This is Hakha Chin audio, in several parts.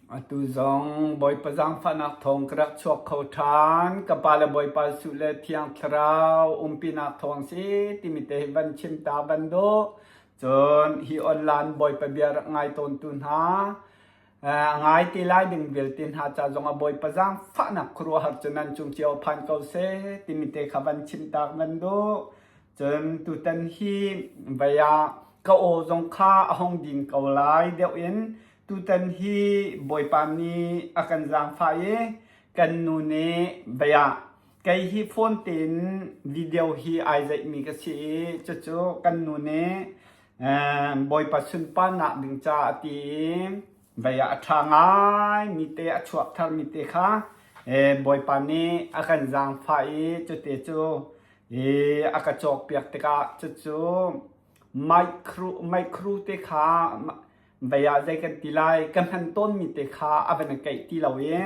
Atu zong Bawipa zaangfahnak thawng ka rak chuak kho ṭhan. Ka pa le Bawipa Jesuh le Thiang Thlarau umpinak thawng si timi te hi van chim ta van duh. Cun hi online Bawipa bia rak ngai tawntu hna, a ngai te lai ding vialte hna ca zongah Bawipa zaangfahnak khuaruahhar cu nan cung cio phan ko seh timi te kha van chim tak van duh. Cun tutan hi vei ah ka aw zong kha a hong din ko lai deuh in tutan hi Bawipa nih a kan zaangfah i kan nu nih vei ah kei hi phone tein video hi ai zeihmi ka si i cucu kan nu nih Bawipa sunparnak ding ca a ti i vei ah a ṭha ngai mi te a chuak thar mi te kha Bawipa nih a kan zaangfah i cute cu a ka cawkpiak tikah cucu micro micro te kha vei ah zei kan ti lai ka hman tawnmi te kha a van keih ti lo i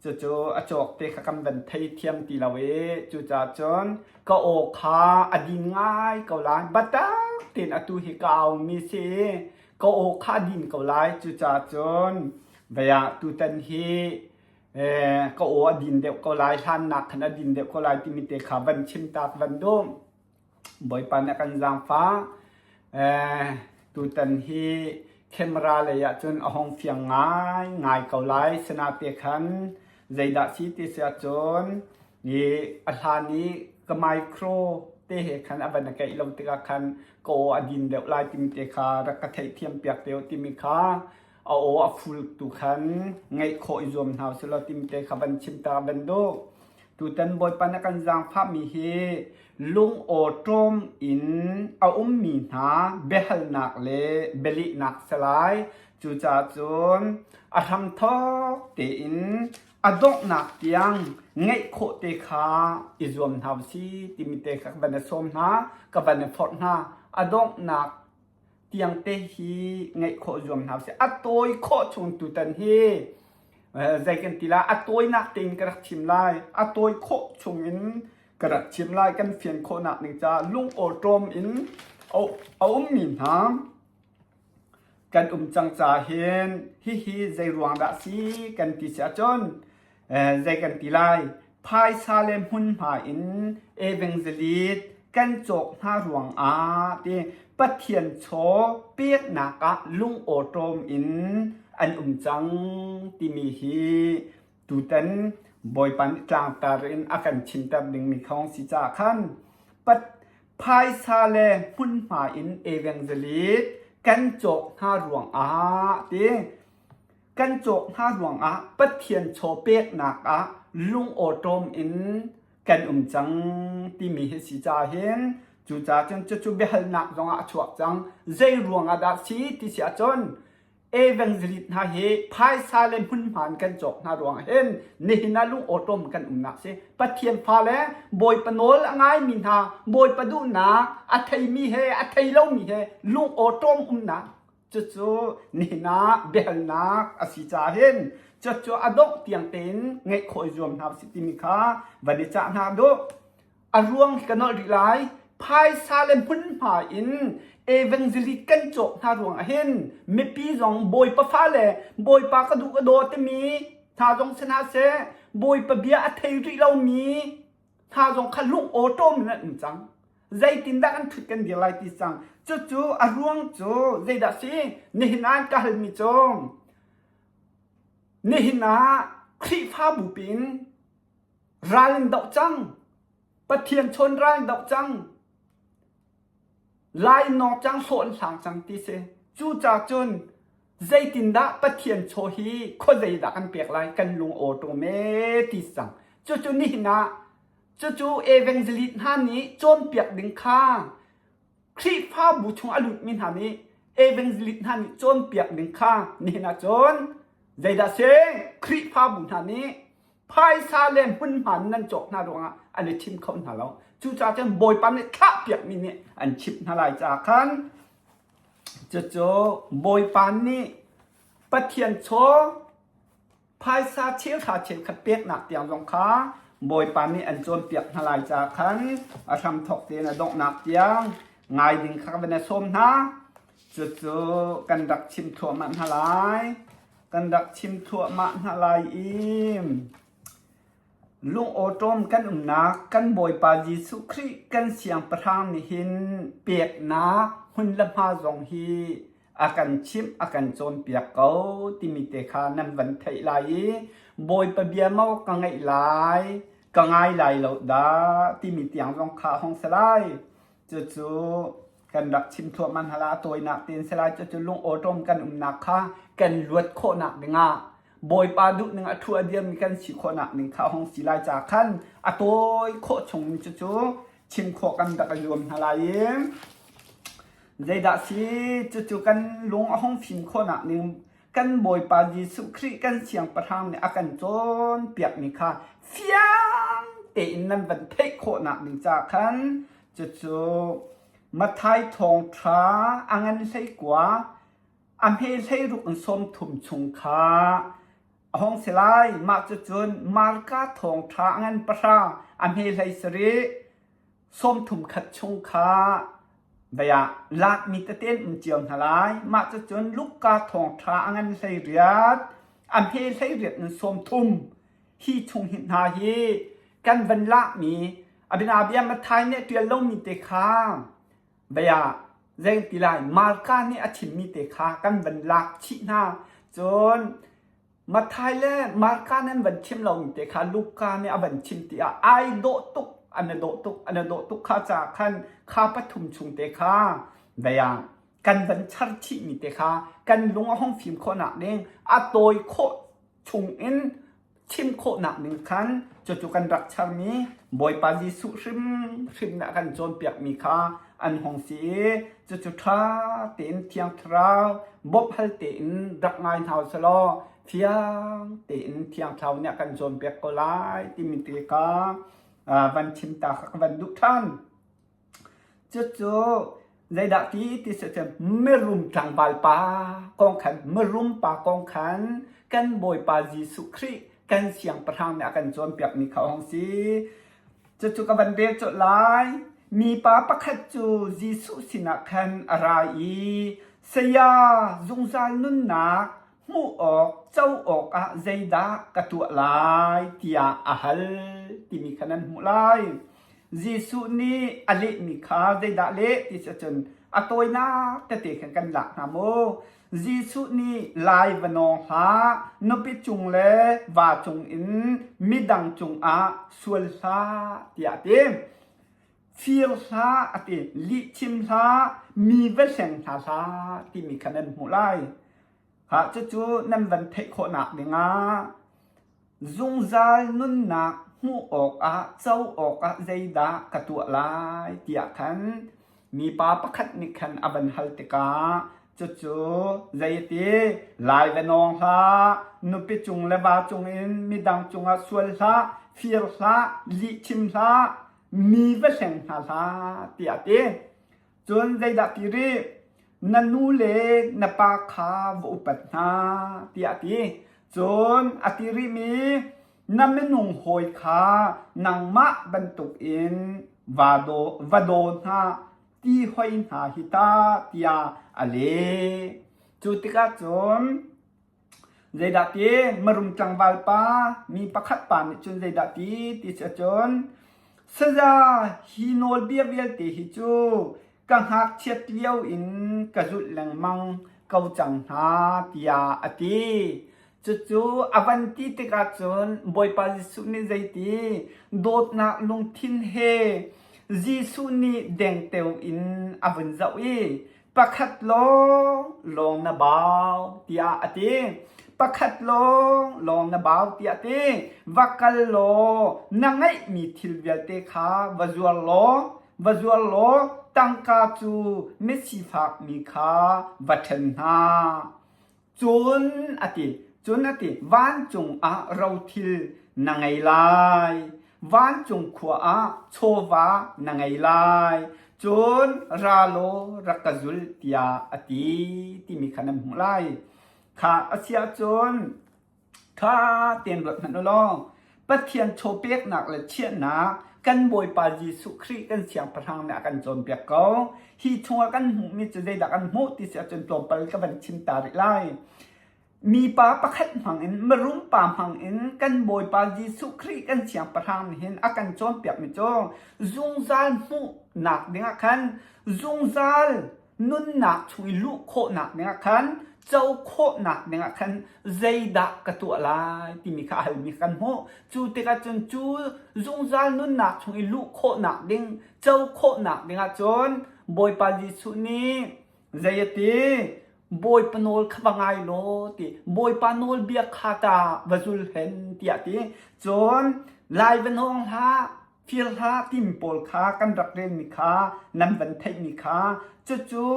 cucu a cawk te kha kan van thei thiam ti lo i cucaah cun ka aw kha a din ngai ko lai biatak tein atu hi ka aumi si i ka aw kha a din ko lai cucaah cun vei ah tutan hi ka aw a din deuh ko lai hlannak khan a din deuh ko lai timi te kha van chim tak van duh Bawipa nih a kan zaangfah. Tutan hi camera lei ahcun a hung fiang ngaingai ko lai. Sinate khan zeidah si ti si ahcun i a hlan i ka micro te he khan a van a keih lo tikah khan ka aw a din deuh lai timi te kha rak ka theihthiam piak te u timi kha a aw a full tu khan ngaih khawh i zuam hna usih law timi te kha van chim ta van duh. Tutan Bawipa na kan zaangfahmi hi lungawṭawm in a ummi hna biahalnak le bialehnak si lai. Cucaah cun a hramthawk tein a donghnak tiang ngeih khawh te kha i zuam hna usih timi te kha ka van i sawm hna, ka van i forh hna. A donghnak tiang te hi ngeih khawh zuam hna usih. A tawi khawh chung tutan hi zei kan ti lai a tawinak tein ka rak chim lai. A tawi khawh chung in ka rak chim lai kan fian khawhnak ding caah lungawṭawm in a ummi hna kan um cang caah hin hihi zei ruang dah si kan ti si ahcun zei kan ti lai phaisa le hmunhma in evangelist kan cawk hna ruangah ti Pathian chaw peknak ah lungawṭawm in an um cang timi hi tutan Bawipa nih tlangtar in a kan chimter dingmi thawng si caah khan phaisa le hmunhma in evangelist kan cawk hna ruangah ti kan cawk hna ruangah Pathian chaw peknak ah lungawṭawm in kan um cang timi hi si caah hin cucaah cun cucu biahalnak zongah a chuak cang zei ruangah dah si ti si ahcun evangelist hna hi phaisa le hmunhma in kan cawk hna ruangah hin nihin ah lungawṭawm kan umnak si Pathian fale Bawipa nawl a ngaimi hna Bawipa duhnak a theimi he a thei lomi he lungawṭawm umnak cucu nihin ah biahalnak a si caah hin cucu a dongh tiang tein ngeih khawh i zuam hna usih timi kha van i cah hna duh. A ruang hi ka nolh rih lai. Phaisa le hmunhma in evangelist kan cawk hna ruangah hin mipi zong Bawipa fale Bawipa ka duh ka daw timi hna zong si hna seh Bawipa bia a thei rih lomi hna zong kha lung awṭawm in an um cang. Zeitindah kan ṭhut kan dir lai ti cang. Cucu a ruang cu zeidah si? Nihin ah an ka halmi cu nihin ah Khrihfabu pin ral in doh cang. Pathian chawn ral in doh cang. Lai nawng cang hlawh an hlang cang ti si. Cucaah cun zeitindah Pathian chaw hi khuazei dah kan pek lai kan lung aw ṭum ee ti cang. Cucu nihin ah cucu evangelist hna nih cawnpiak ding kha Khrihfabu chung a lutmi hna nih evangelist hna nih cawnpiak ding kha nihin ah cun zeidah si Khrihfabu hna nih phaisa le hmunhma nan cawk hna ruangah an i chim kho hna lo. Cucaah cun Bawipa nih thlahpiakmi nih an chimh hna lai caah khan cucu Bawipa nih Pathian chaw phaisa cheuhra cheukhat peknak tiang zong kha Bawipa nih an cawnpiak hna lai caah khan a hramthawk tein a donghnak tiang ngai ding kha van i sawm hna. Cucu kan rak chim thluahmah hna lai. Kan rak chim thluahmah hna lai i lungawṭawm kan umnak kan Bawipa Jesuh Khrih kan Siangpahrang nih hin peknak hmun le hma zong hi a kan chimh a kan cawnpiak ko timi te kha nan van theih lai i Bawipa bia maw ka ngaih lai ka ngai lai lo dah timi tiang zong kha hong si lai. Cucu kan rak chim thluahmah hna la a tawinak tein si lai cucu lung awṭawm kan umnak kha kan luat khawhnak dingah Bawipa duh ning a thu a dirmi kan si khawhnak ning kha hong si lai ca khan a tawi khawh chung cucu chim khawh kan rak i zuam hna lai i zeidah si cucu kan lung a hong fim khawhnak ning kan Bawipa Jesuh Khrih kan Siangpahrang nih a kan cawnpiakmi kha fiang tein nan van theih khawhnak ding ca khan cucu Matthai thawngṭha a ngan 19 a hme 16 in 30 chung kha a hong si lai. Mah cucun Marka thawngṭha a ngan 9 a hme 17 31 chung kha vei ah lakmi tete an um cio hna lai. Mah cucun Luka thawngṭha a ngan 18 a hme 18 in 30 hi chung hi hna hi kan van lakmi a bianabia Matthai nih a ṭial lomi te kha vei ah zei ti lai Marka nih a chimmi te kha kan van lak chih hna. Cun Matthai le Marka nih an van chim lomi te kha Luka nih a van chim ti ah ai dawh tuk an i dawh tuk an i dawh tuk kha ca khan kha pathum chung te kha vei ah kan van char chihmi te kha kan lung a hung fim khawhnak ding a tawi khawh chung in chim khawhnak ning khan cucu kan rak charmi Bawipa Jesuh hrimhrim nih a kan cawnpiakmi kha an hung si i cucu ṭha tein Thiang Thlarau bawmh hal tein rak ngai hna u selaw fiang tein Thiang Thlarau nih a kan cawnpiak ko lai timi te kha van chim ta kha ka van duh ṭhan. Cucu zeidah ti ti si cun mirum tlangval pa kong khan mirum pa kong khan kan Bawipa Jesuh Khrih kan Siangpahrang nih a kan cawnpiakmi kha a hung si. Cucu ka van rel colh lai. Mipa pakhat cu Jesuh sinah khan a ra i, Saya, zungzal nunnak hmuh awk, co awkah zeidah ka tuah lai tiah a hal timi kha nan hmuh lai. Jesuh nih a lehmi kha zeidah leh ti si ahcun a tawinak tete khan kan lak hna mu. Jesuh nih lai va nawng hlah, nupi cung le va cung in midang cungah sual hlah tiah a ti. Fir hlah a ti, lihchim hlah, mi va hleng hna hlah timi kha nan hmuh lai. Ha cucu nan van theih khawhnak dingah Zungzal nunnak hmuh awkah co awkah zeidah ka tuah lai tiah khan mipa pakhat nih khan a van hal tikah cucu zeiti lai va nawng hlah, nupi cung le va cungin midang cungah sual hlah, fir hlah, lihchim hlah, mi va hleng hna hlah tiah a ti. Cun zeidah ti rih? Na nu le na pa kha va upat hna tiah a ti. Cun a ti rihmi na minung hawi kha nangmah bantukin va daw, va daw hna ti hoi hna hi ta tiah a leh. Cu tikah cun zeidah ti marum tlangval pa mi pakhat pa nih cun zeidah ti ti si ahcun saza hi nawlbia vialte hi cu ka ngakchiat lio in ka zulh lengmang ko cang hna tiah a ti. Cucu a van ti tikah cun Bawipa Jesuh nih zeiti dawtnak lungthin he Jesuh nih dengteo in a vun zoh i pakhat lawng lawng na bau tiah a ti. Pakhat lawng lawng na bau tiah a ti. Va kal law na ngeihmi thil vialte kha va zuar law va zuar law tangka cu misifakmi kha va ṭhen hna. Cun a ti, cun a ti, vancung ah rothil na ngei lai. Vancung khua ah chawva na ngei lai. Cun ra law rak ka zul tiah a ti timi kha nan hmuh lai. Kha a si ahcun Ṭha tein ruat hmanh u law Pathian chawpeknak le chiahnak kan Bawipa Jesuh Khrih kan Siangpahrang nih a kan cawnpiak ko. Hi chungah kan hmuhmi cu zeidah kan hmuh ti si ahcun tlawmpal ka van chim ta rih lai. Mipa pakhat hmangin, mirum pa hmangin kan Bawipa Jesuh Khrih kan Siangpahrang nih hin a kan cawnpiakmi cu zungzal hmuhnak dingah khan zungzal nunnak chung i luh khawhnak dingah khan co khawhnak dingah khan zeidah ka tuah lai timi kha a halmi kan hmuh. Cu tikah cun cu zungzal nunnak chung i luh khawhnak ding, co khawhnak dingah cun Bawipa Jesuh nih zei a ti? Bawipa nawl kha va ngai law ti Bawipa nawlbia kha ta va zul hen tiah ti cun lai va nawng hlah fir hlah timi pawl kha kan rak relmi kha nan van theihmi kha cucu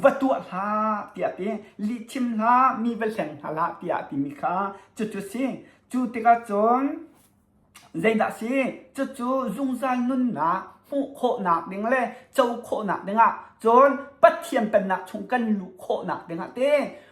va tuah hlah tiah ti lihchim hlah mi va hleng hna hlah tiah timi kha cucu si cu tikah cun Zeidah si? Cucu zungzal nunnak hmuh khawhnak ding le co khawhnak dingah cun Pathian pennak chung kan luh khawhnak dingah te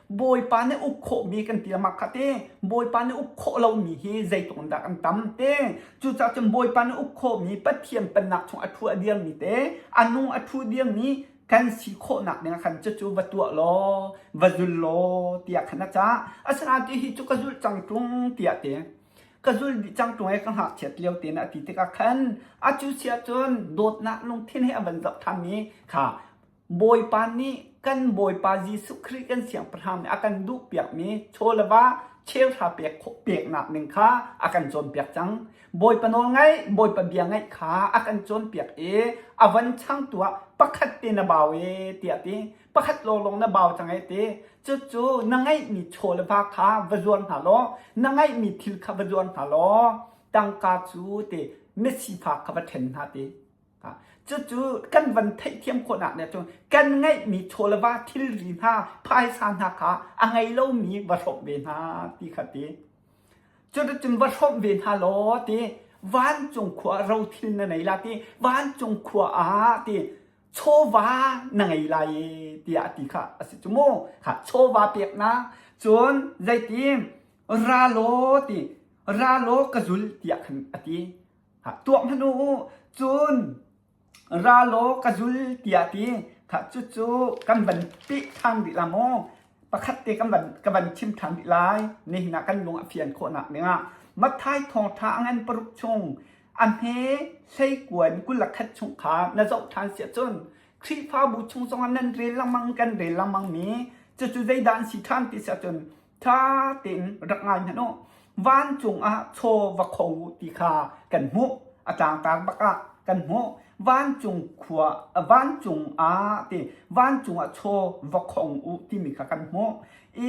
Bawipa nih uk khawhmi kan ti lengmang kha te Bawipa nih uk khawh lomi hi zeitluk in dah kan tam te cucaah cun Bawipa nih uk khawhmi Pathian pennak chung a thu a dirmi te a nung a thu dirmi kan si khawhnak dingah khan cucu va tuah law va zul law tiah khan a cah asinain ti hi cu ka zulh cang ṭung tiah ti Ka zul dih cang ṭung i ka ngakchiat lio tein a ti tikah khan a cu si ahcun dawtnak lungthin he a van zoh ṭhanmi kha Bawipa nih kan Bawipa Jesuh Khrih kan Siangpahrang nih a kan duhpiakmi chaw le va cheuhra pek peknak ning kha a kan cawnpiak cang. Bawipa nawl ngaih, Bawipa bia ngaih kha a kan cawnpiak i a van changtu ah pakhat te na bau e tiah a ti. Pakhat lawnglawng na bau cang e ti. Cucu na ngeihmi chaw le va kha va zuar hna law, na ngeihmi thil kha va zuar hna law, tangka cu ti misifak kha va ṭhen hna ti. Cucu kan van theihthiam khawhnak nih cun kan ngeihmi chaw le va thilri hna, phaisa hna kha a ngei lomi va hrawmh ve hna ti kha ti. Cuticun va hrawmh ve hna law ti vancung khua rothil na nei la ti vancung khua ah ti chawva na ngei lai e tiah a ti kha a si cu mu kha chawva peknak cun zeiti ra law ti ra law ka zul tiah khan a ti ha tuah hmanh u cun ra law ka zul tiah ti kha cucu kan van peh ṭhan rih la maw pakhat te kan van ka van chim ṭhan rih lai nihin ah kan lung a fian khawhnak dingah Matthai thawngṭha a ngan paruk chung A hme hleikuan 21 chung kha na zoh ṭhan si ahcun Khrihfabu chung zongah nan rel lengmang kan rel lengmang mi cucu zeidah an si ṭhan ti si ahcun ṭha tein rak ngai hmanh u. Vancung ah chaw va kho u ti kha kan hmuh. A tlangtar bak ah kan hmuh. Vancung khua vancung ah ti vancung ah chaw va khong u timi kha kan hmuh.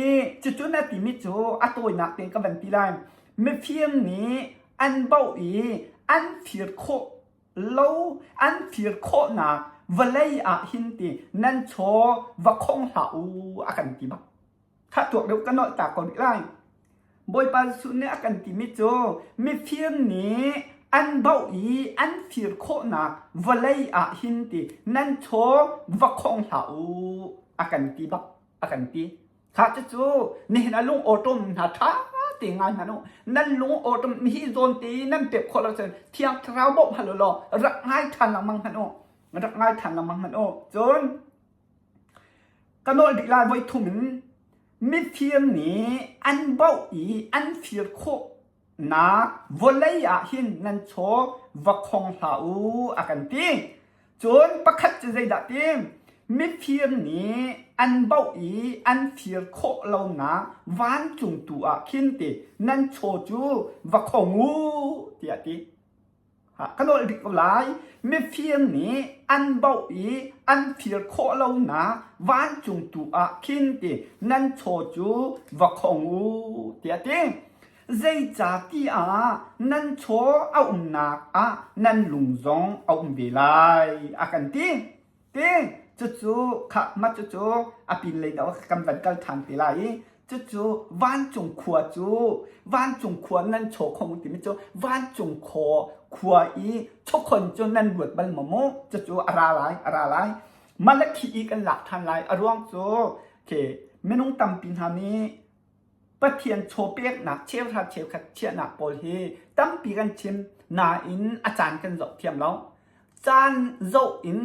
I cucu na timi cu a tawinak tein ka van ti lai. Mifim nih an bauh i an fir khawh lo an fir khawhnak vawlei ah hin ti nan chaw va khong hlah u a kan ti bak kha tuak deuh ka nolh ta ko rih lai Bawipa Jesuh nih a kan timi cu mifir nih an bauh i an fir khawhnak vawlei ah hin ti nan chaw va khong hlah u a kan ti bak a kan ti Kha cucu nihin ah lung awṭawm hna ṭha te ngai hmanh u. Nan lung awṭawm hi zawn te nan pek khawh lo cun Thiang Thlarau bawmh hal u law rak ngai ṭhan lengmang hmanh u. Rak ngai ṭhan lengmang hmanh u. Cun ka nawl dih lai voi thum in mifir nih an bauh i an fir khawh nak vawlei ah hin nan chaw va khong hlah u a kan ti. Cun pakhat cu zeidah ti mifir nih an bauh i an fir khawh lonak vancung tu ah khin ti nan chaw cu va khong u tiah ti. Ka nawl bik ko lai. Mifir nih an bauh i an fir khawh lonak vancung tu ah khin ti nan chaw cu va khong u tiah ti. Zeicahtiah nan chaw a umnak ah nan lung zong a um ve lai a kan ti. Ti cucu kha mah cucu a pinlei deuh kan van kal ṭhan te lai i cucu vancung khua cu vancung khua nan chaw khong timi cu vancung khua khua i chawkhon cu nan ruat bal maw mu cucu a ra lai a ra lai Malakhi i kan lak ṭhan lai a ruang cu khi minung tampi hna nih Pathian chawpeknak cheuhra cheukhat chiahnak pawl hi tampi kan chim nain a caan kan zoh thiam lo. Caan zoh in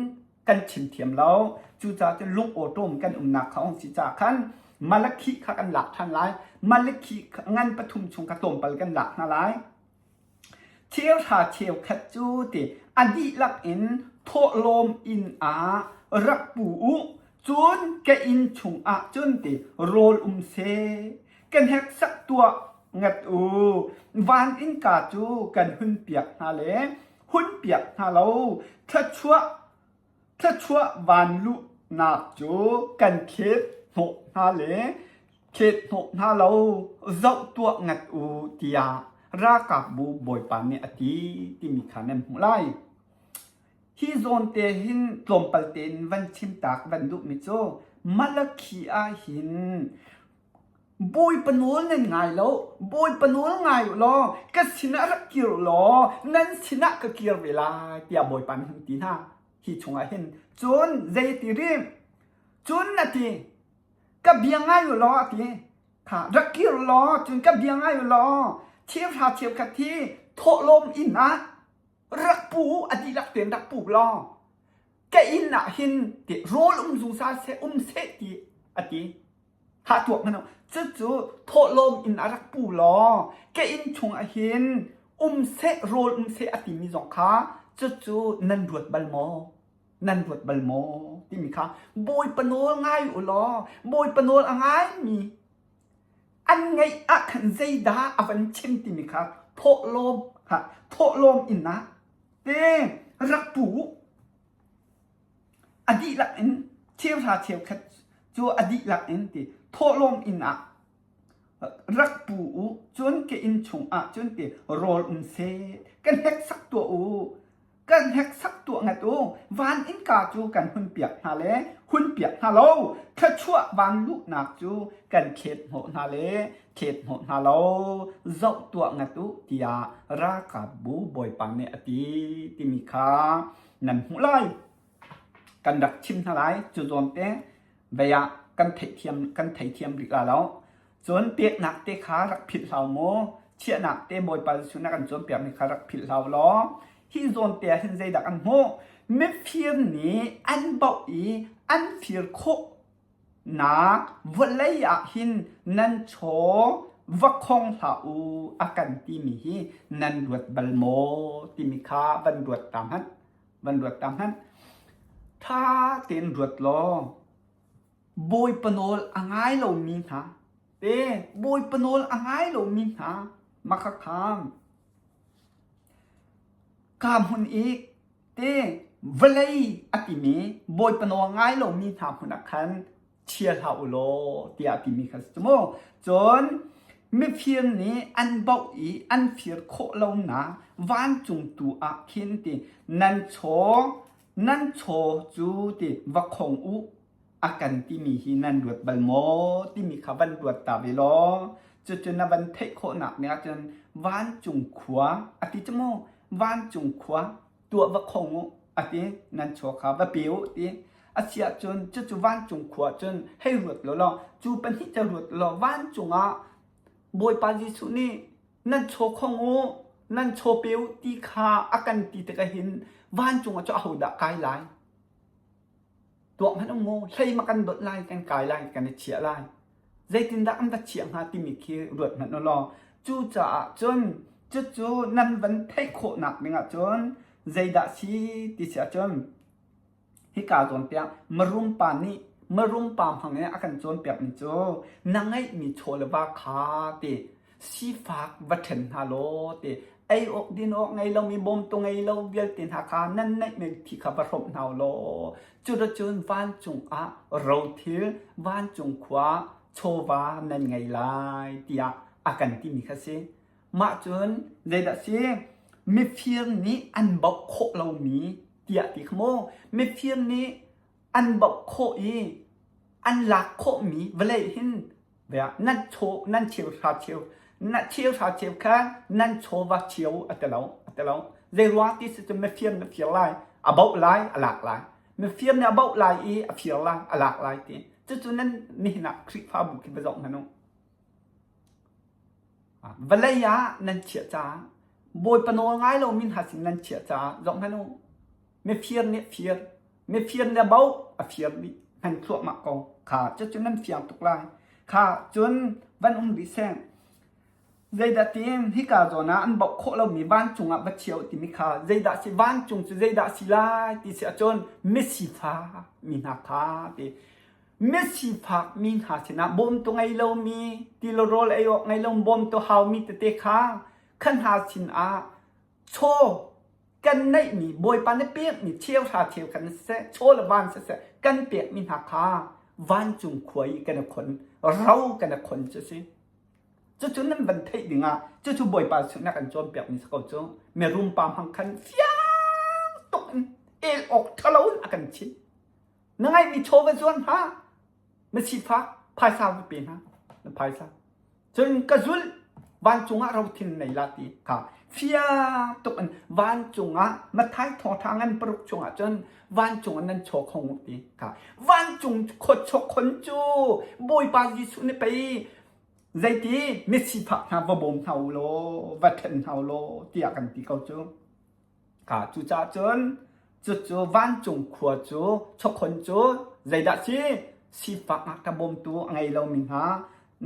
kan chim thiam lo. Cucaah cun lung awṭawm kan umnak kha ong si caah khan. Malakhi kha kan lak ṭhan lai. Malakhi ngan pathum chung kha tlawmpal kan lak hna lai. Cheuhra cheukhat cu ti a dihlak in thawhlawm inn ah rak pu u. Cun ka inn chungah cun ti rawl um seh. Ka hneksak tuah ngat u. Van innka cu kan hunpiak hna le hunpiak hna lo. Thluachuah Thluachuah vanluhnak cu kan thlet hnawh hna le thlet hnawh hna lo zoh tuah ngat u tiah ralkapbu bawipa nih a ti timi kha nan hmuh lai. Hi zawn te hin tlawmpal tein van chim tak van duhmi cu Malakhi ah hin Bawipa nawl nan ngai lo. Bawipa nawl ngai u law ka sinah rak kir u law nan sinah ka kir ve lai tiah Bawipa nih hun ti hna. Hi chungah hin cun zei ti rim? Cun a ti, ka bia ngai u law a ti. Kha rak kir u law cun ka bia ngai u law cheuhra cheukhat hi thawhlawm inn ah rak pu u, a dihlak tein rak pu law ka inn ah hin ti rawl um zungzal seh um seh ti a ti. Hah tuak hmanh u. Cucu thawhlawm in a rak pu law ka inn chung ah hin um seh rawl um seh a timi zong kha cucu nan ruat bal maw? Nan ruat bal maw? Timi kha Bawipa nawl ngai u law Bawipa nawl a ngaimi an ngaih ah khan zeidah a van chim timi kha thawhlawm kha thawhlawm inn ah te rak pu u. A dihlak in cheuhra cheukhat cu a dihlak in ti thawhlawm inn ah rak pu u cun ka inn chung ah cun ti rawl um seh ka hneksak tuah u kan hneksak tuah ngat u van innka cu kan hun piak hna le hun piak hna lo thluachuah van luhnak cu kan thlet hnawh hna le thlet hnawh hna lo zoh tuah ngat u tiah ralkapbu bawipa nih a ti timi kha nan hmuh lai. Kan rak chim hna lai. Cu zawn te vei ah kan theihthiam kan theithiam rih la lo. Cun peknak te kha rak philh hlau mu. Chiahnak te Bawipa Jesuh na kan cawnpiakmi kha rak philh hlau law hi zawn te ah hin zeidah kan hmuh? Mifir nih an bauh i an fir khawh nak vawlei ah hin nan chaw va khong hlah u a kan timi hi nan ruat bal maw timi kha van ruat ta hmanh van ruat ta hmanh tha tein ruat law Bawipa nawl a ngai lomi hna te Bawipa nawl a ngai lomi hna makhakham ka hmun i Te vawlei a timi Bawipa nawl ngai lomi hna hmun ah khan chia hlah u law tiah a timi kha si cu mu. Cun mifir nih an bauh i an fir khawh lonak vancung tu ah khin ti nan chaw nan chaw cu ti va khong u a kan timi hi nan ruat bal maw timi kha van ruat ta ve law cucu na van theih khawhnak nih ahcun vancung khua a ti cu mu vancung khua tuah va khong u a ti nan chaw kha va pe u ti a si ahcun cucu vancung khua cun hei ruat law law cu pahnih te ruat law vancung ah Bawipa Jesuh nih nan chaw khong u nan chaw pe u ti kha a kan ti tikah hin vancung ah cu ahodah kai lai Tuak hmanh um mu, hlei ma kan donh lai, kan kai lai, kan i chiah lai. Zeitindah an va chiah hnga timi khi ruat hmanh u law. Cucaah cun cucu nan van theih khawhnak ding ahcun zeidah si ti si ahcun hika zawn tiah marum pa nih marum pa hmang in a kan cawnpiakmi cu na ngeihmi chaw le va kha ti sifak va ṭhen hna law ti ei awk din awk ngei lomi bawmtu ngei lo vialte hna kha nan neihmi thi kha va hrawmh hna u law cuticun vancung ah rothil vancung khua chawva nan ngei lai tiah a kan timi kha si. Mah cun zeidah si mifir nih an bauh khawh lomi tiah ti kha mu mifir nih an bauh khawh i an lak khawhmi vawlei hin nan chaw nan cheu hra cheu na cheu hra cheu kha nan chawva cheu a ti lo a ti lo zei ruang ti si cu mifir na fir lai a bauh lai a lak lai mifir nih a bauh lai i a fir lai a lak lai ti cucu nan nihin ah Khrihfabu khi va zoh hmanh u vawlei ah nan chiah caah Bawipa nawl ngai lo mi hna sin nan chiah caah zoh hmanh u mifir nih fir mifir nih a bauh a fir dih hman thluahmah ko kha cucu nan fiang tuk lai. Kha cun van um rih seh. Zeidah tiin hika zawn ah an bauh khawh lomi vancung ah va chia u timi kha zeidah si vancung cu zeidah si lai ti si ahcun misifak mi hna kha ti. Misifak mi hna sinah bawmtu ngei lomi, ti le rawl ei awk ngei lo bawmtu haumi tete kha kha hna sinah chaw kan neihmi Bawipa na pekmi cheuhra cheu khan siseh, chaw le van siseh kan pekmi hna kha vancung khua i kan i khon, ro kan i khon cu si. Cucu nan van theih dingah cucu Bawipa sinah kan cawnpiakmi si ko cu. Mirum pa hmang khan fiang tuk in el awk ṭhalo in a kan chimh. Na ngaihmi chaw va zuan hlah. Na sifak phaisa va pe hna. Na phaisa. Cun ka zulh vancung ah rothin nei la ti kha fiang tuk in vancung ah Matthai thawngṭha ngan paruk chungah cun vancung ah nan chaw khong u ti kha vancung khawchok khon cu Bawipa Jesuh nih pei Zeiti misifak hna va bawm hna u law va ṭhen hna u law tiah kan ti ko cu. Ka cucaah cun cucu vancung khua cu chawkhon cu zeidah si sifak ngakṭa bawmtu a ngei lomi hna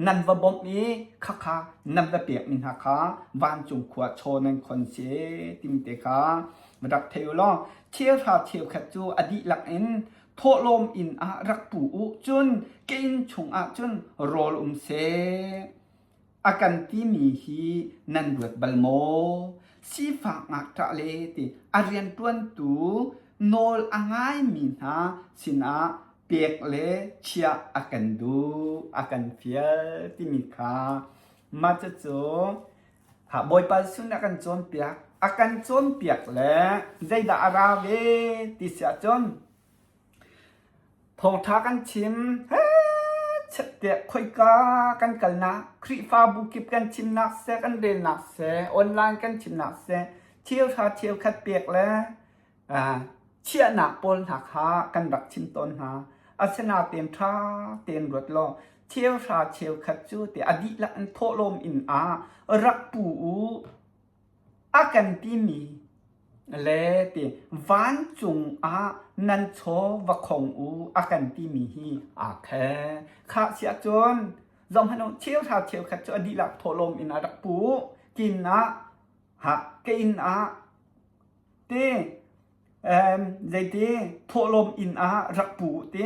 nan va bawmh i khakha nan va pekmi hna kha vancung khua chaw nan khon si timi te kha rak thei u law cheuhra cheukhat cu a dihlak in Thawhlawm inn ah rak pu u, cun ka inn chungah cun rawl um seh. A kan timi hi nan ruat bal maw? Sifak ngakṭah le ti a rianṭuantu nawl a ngaimi hna sinah pek le chiah a kan duh, a kan fial timi kha mah cucu Bawipa Jesuh nih a kan cawnpiak. A kan cawnpiak le zeidah a ra ve ti si ahcun thawngṭha kan chim tiah khoika kan kalnak Khrihfabu kip kan chimnak seh kan relnak seh online kan chimnak seh thilṭha cheukhat pek le Chiahnak pawl hna kha kan rak chim tawn hna. Asinain ṭha tein ruat law cheuhra cheukhat cu ti a dihlak in thawhlawm inn ah rak pu u. A kan timi le ti vancung ah nan chaw va khong u a kan timi hi aa khel. Khah si ahcun zohhmanh u cheuhra cheukhat cu a dihlak thawhlawm inn ah rak pu u. Kin ah ha ka inn ah Te zeiti thawhlawm inn ah rak pu u te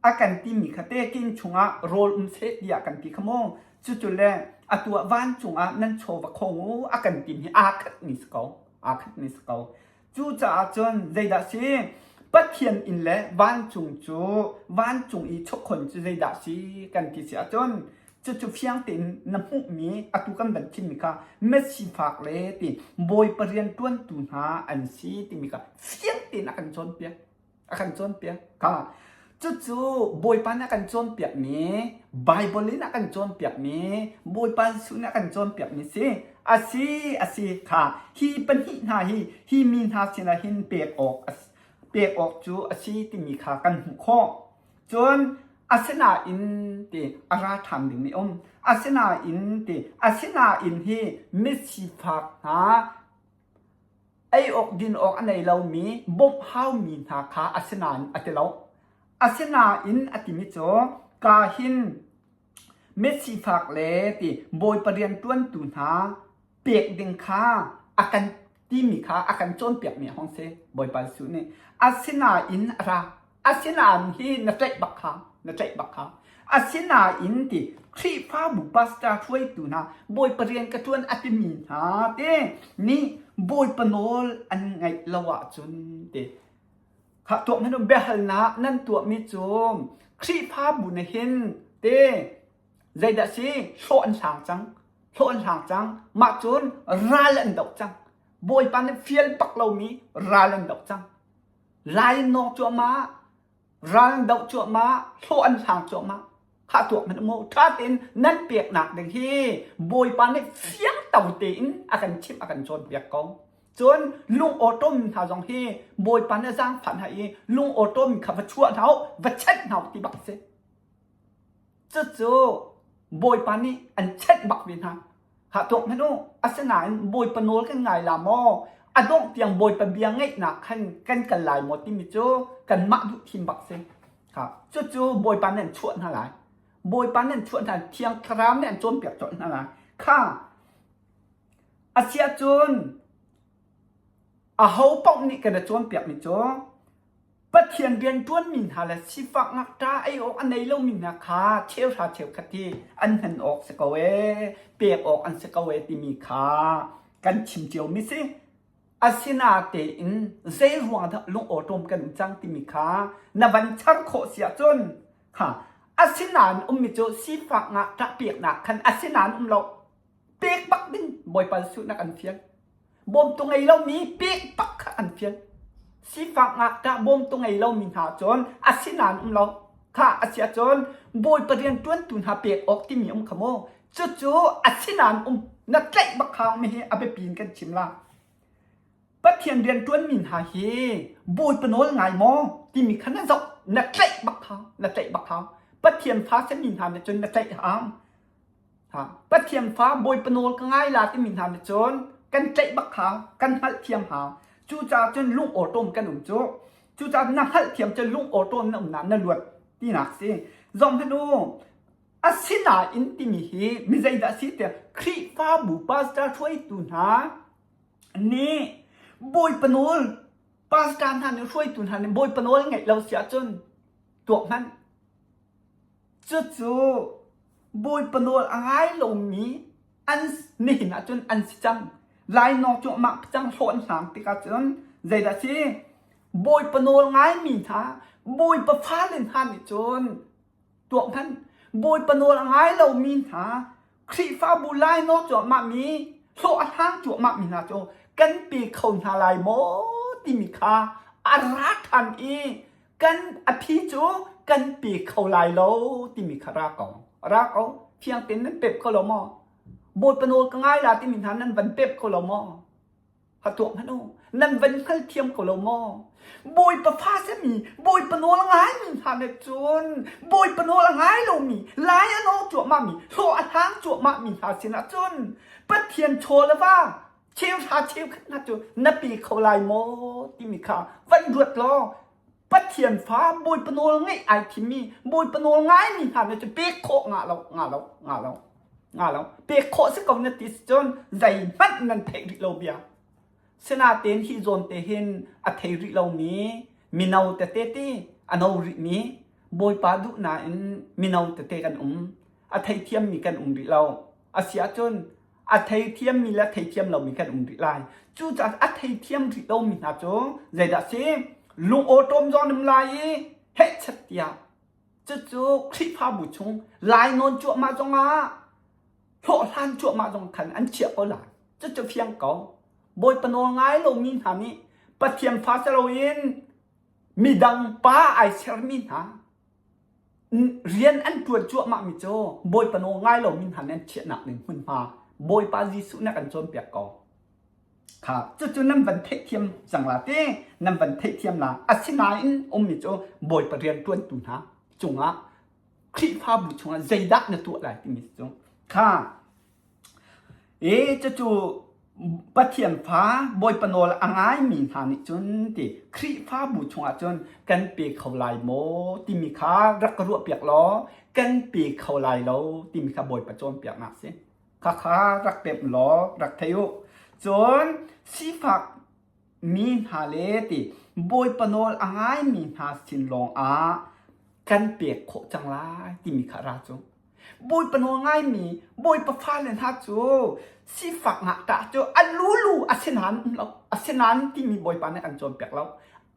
a kan timi kha te king chungah rawl um seh tiah kan ti kha mu. Cucu le atu ah vancung ah nan chaw va khong u a kan timi hi aa khat mi si ko. Aa khat mi si ko. Cucaah cun zeidah si Pathian inn le vancung cu vancung i chawkhon cu zeidah si kan ti si ahcun Cucu fiang tein na hmuhmi atu kan van chimmi kha mesifak le ti Bawipa rianṭuantu hna an si timi kha fiang tein a kan cawnpiak. A kan cawnpiak. Kha cucu Bawipa nih a kan cawnpiakmi, Bible in a kan cawnpiakmi, Bawipa Jesuh nih a kan cawnpiakmi si. A si, a si kha hi pahnih hna hi hi mi hna sinah hin pek awk pek awk cu a si timi kha kan hmuh khawh. Cun asinain ti a ra ṭhan dingmi um. Asinain ti asinain hi misifak hna ei awk din awk a nei lomi bawmh haumi hna kha asinain a ti lo. Asinain a timi cu ka hin misifak le ti Bawipa rianṭuantu hna pek ding kha a kan timi kha a kan cawnpiakmi a hung si Bawipa Jesuh nih. Asinain a ra. Asinain hi na tlaih bak kha, na tlaih bak kha. Asinain ti Khrihfabu pastor hruaitu hna Bawipa rian ka ṭuan a timi hna te nih Bawipa nawl an ngaih lo ahcun ti kha tuah hmanh u biahalnak nan tuahmi cu Khrihfabu na hin te Zeidah si? Hlawh an hlang cang. Hlawh an hlang cang. Mah cun ral an doh cang. Bawipa nih fial bak lomi ral an doh cang. Lai an nawk cuahmah, ral an doh cuahmah, hlawh an hlang cuahmah. Khah tuak hmanh mu. Ṭha tein nan peknak ding hi Bawipa nih fiang to tein a kan chimh, a kan cawnpiak ko. Cun lung awṭawm hna zong hi Bawipa nih a zaangfah hna i lung awṭawm kha va chuah hna u, va chenh hna u ti bak a si. Cucu Bawipa nih an chenh bak ve hna. Hah tuak hmanh u, asinain Bawipa nawl kan ngai la maw? A dongh tiang Bawipa bia ngaihnak khan kan kal lai maw timi cu kanmah duh thim bak si. Ha, cucu Bawipa nih an chuah hna lai. Bawipa nih an chuah hna Thiang Thlarau nih an cawnpiak colh hna lai. Kha a si ahcun aho paoh nih kan i cawnpiakmi cu Pathian rianṭuanmi hna le sifak ngakṭah ei awk a nei lomi hna kha cheuhra cheukhat hi an hman awk si ko ee, pek awk an si ko ee timi kha kan chim ciomi si. Asinatein zei ruang dah lungawṭawm kan um cang timi kha na van char khawh si ahcun kha asinain ummi cu sifak ngakṭah peknak khan asinain um lo. Pek bak ding Bawipa Jesuh nak an fial. Bawmtu ngei lomi pek bak kha an fial. Sifak ngakṭah bawmtu ngei lomi hna cun asinain um lo. Kha a si ahcun Bawipa rian ṭuantu hna pek awk timi um kha mu. Cucu asinain um na tlaih bak hau mi hi a biapi in kan chim la. Pathian rian ṭuanmi hna hi Bawipa nawl ngai maw timi kha na zoh na tlaih bak hau na tlaih bak hau. Pathian fa simi hna nih cun na tlaih hau. Pathian fa Bawipa nawl ka ngai la timi hna nih cun kan tlaih bak hau, kan hngalhthiam hau. Cucaah cun lung awṭawm kan um cu. Cucaah na hngalhthiam cun lung awṭawm na um na na luat tinak si. Zong hmanh u, asinain timi hi mi zeidah si tiah Khrihfabu pastor hruaitu hna nih Bawipa nawl pastor hna nih hruaitu hna nih Bawipa nawl ngaih lo si ahcun tuak hmanh. Cucu Bawipa nawl a ngai lomi an nihin ahcun an si cang. Lainawng cuahmah cang hlawh an hlang tikah cun zeidah si? Bawipa nawl ngaimi hna, Bawipa fale hna nih cun tuah hmanh. Bawipa nawl a ngai lomi hna, Khrihfabu lainawng cuahmahmi, hlawh a hlang cuahmahmi hna cu kan pe kho hna lai maw timi kha a ra ṭhan i kan a phi cu kan pe kho lai lo timi kha ra ko ra ko fiang tein nan pep kho lo maw Bawipa nawl ka ngai la timi hna nan van pep kho lo maw ha tuah hmanh u nan van hngal thiam kho lo maw Bawipa fa sami Bawipa nawl a ngai mi hna nih cun Bawipa nawl a ngai lomi lai a naw cuahmah mi hlawh a hlang cuahmah mi hna sinah cun Pathian chaw le va cheuhra cheukhat hna cu na pe kho lai maw timi kha van ruat law Pathian fa Bawipa nawl ngeih ai thimmi Bawipa nawl ngaimi hna nih cu pek khawh nga lo nga lo nga lo nga lo pek khawh si ko na ti cun zeihmanh nan theih rih lo bia sinatein hi zawn te hin a thei rih lomi mino tete ti a no rihmi Bawipa duh nain mino tete kan um a theithiammi kan um rih lo a si ahcun a theithiammi le theithiam lomi kan um rih lai. Cucaah a theithiam rih lomi hna cu zeidah si? Lung awṭawm zong um lai i hehchet tiah cucu Khrihfabu chung lainawn cuahmah zongah hlawhhlan cuahmah zong khan an chiah ko lai. Cucu fiang ko. Bawipa nawl ngai lomi hna nih Pathian fa si loin midang pa ai sermi hna Rian an ṭuan cuahmahmi cu Bawipa nawl ngai lomi hna nih an chiahnak ding hmunhma Bawipa Jesuh nih a kan cawnpiak ko. Kha cucu nan van theihthiam cang la ti, nan van theihthiam la. Asinain ummi cu Bawipa rian ṭuantu hna cungah Khrihfabu chungah zeidah na tuah lai timi cu kha E cucu Pathian fa Bawipa nawl a ngaimi hna nih cun ti Khrihfabu chungah cun kan pe kho lai maw timi kha rak ka ruahpiak law kan pe kho lai lo timi kha Bawipa cawnpiaknak si. Khakha rak pemh law rak thei u. Cun sifak mi hna le ti Bawipa nawl a ngaimi hna sin lawng ah kan pek khawh cang lai timi kha ra cu. Bawipa nawl ngaimi Bawipa fale hna cu sifak ngakṭah cu a lulu asinain um lo asinain timi Bawipa nih an cawnpiak lo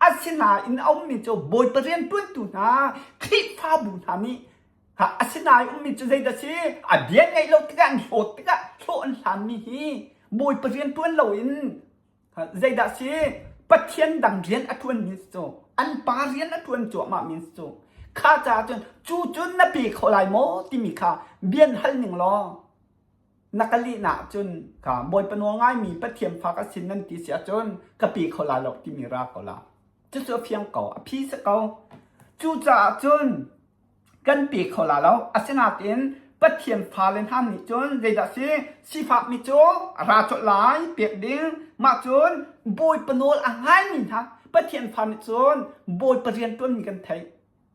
asinain a ummi cu Bawipa rianṭuantu hna Khrihfabu hna nih asinain ummi cu zeidah si a bia ngaih lo tikah an hlawt tikah hlawh an hlanmi hi Bawipa rianṭuan loin Zeidah si? Pathian dang rian a ṭuanmi si cu. An pa rian a ṭuan cuahmahmi si cu. Kha caah cun cu cun na pe kho lai maw timi kha bian hal ning law na ka lehnak cun kha Bawipa nawl ngaimi Pathian fa ka sin nan ti si ahcun ka pe kho lai lo timi ra ko la. Cucu a fiang ko, a phi si ko. Cucaah cun kan pe kho la lo. Asinain Pathian fale hna nih cun zeidah si sifakmi cu a ra colh lai pek ding mah cun Bawipa nawl a ngaimi hna Pathian fa nih cun Bawipa rian ṭuanmi kan theih.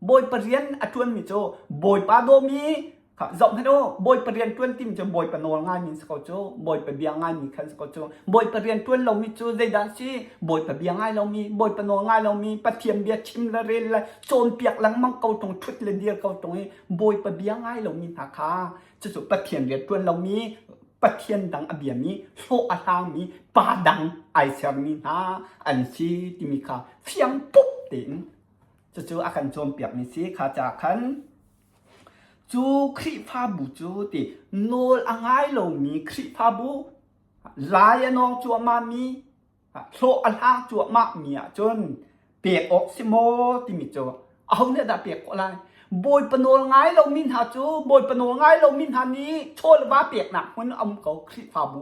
Bawipa rian a ṭuanmi cu Bawipa dawmi kha zoh hmanh u. Bawipa rian ṭuan timi cu Bawipa nawl ngaimi si ko cu. Bawipa bia ngaimi khan si ko cu. Bawipa rian ṭuan lomi cu zeidah an si? Bawipa bia ngai lomi, Bawipa nawl ngai lomi, Pathian bia chim le rel le cawnpiak lengmang ko ṭung, ṭhut le dir ko ṭung i Bawipa bia ngai lomi hna kha cucu Pathian rian ṭuan lomi, Pathian dang a biami, hlawh a hlangmi, pa dang ai sermi hna an si timi kha fiang pup tein Cucu a kan cawnpiakmi si. Kha ca khan cu Khrihfabu cu ti nawl a ngai lomi Khrihfabu lai a nawng cuahmahmi hlawh a hlang cuahmahmi ahcun pek awk si maw timi cu aho nih dah pek khawh lai? Bawipa nawl ngai lomi hna cu Bawipa nawl ngai lomi hna nih chaw le va peknak hmun a um ko Khrihfabu.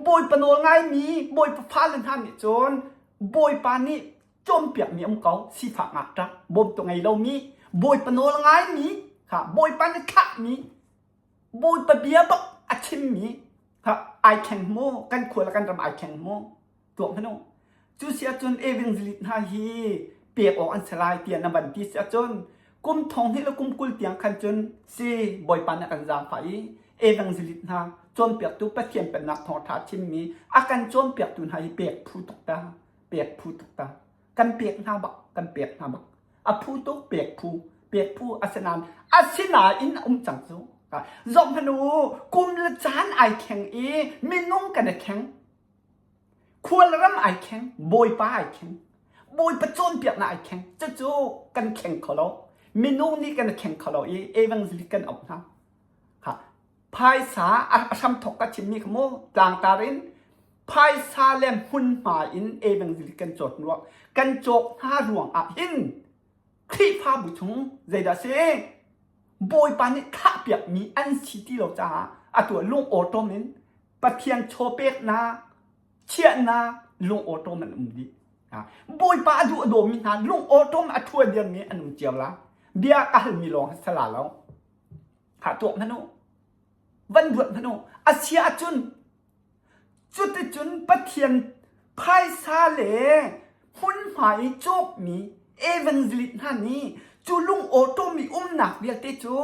Bawipa nawl ngaimi Bawipa fale hna nih cun Bawipa nih cawnpiakmi um ko sifak ngakṭah bawmtu ngei lomi Bawipa nawl ngaimi kha Bawipa nih thlahmi Bawipa bia bak a chimmi kha ai thleng mu kan khua le kan ram ai thleng mu tuak hmanh u cu si ahcun evangelist hna hi pek awk an si lai tiah na van ti si ahcun kum thong hnih le kum 20 tiang khan cun si Bawipa nih a kan zaangfah i evangelist hna cawnpiaktu Pathian pennak thawngṭha chimmi a kan cawnpiaktu hna hi pek phu tuk ta pek phu tuk ta kan pek hna bak kan pek hna bak a phu tuk pek phu pek phu asinain asinain a um cang cu zoh hmanh u kum le caan ai thleng i minung kan i thleng khual ram ai thleng bawipa ai thleng bawipa cawnpiaknak ai thleng cucu kan thleng kho lo minung nih kan i thleng kho lo i evangelist kan auh hna Phaisa a hramthawk ka chimmi kha mu tlangtar in phaisa le hmunhma in evangelist kan cawt ruang kan cawk hna ruang ah hin Khrihfabu chung zeidah si Bawipa nih thlahpiakmi an si ti lo caah atu ah lung awṭawm in Pathian chaw peknak chiahnak lung awṭawm an um dih. Bawipa a duh a dawmi hna lung awṭawm a ṭhua diammi an um cio la. Bia ka halmi lawng hi sala lo. Hah tuak hmanh u. Van ruat hmanh u. A si ahcun cuticun Pathian phaisa le hmunhma i cawkmi evangelist hna nih cu lung awṭawmi umnak vialte cu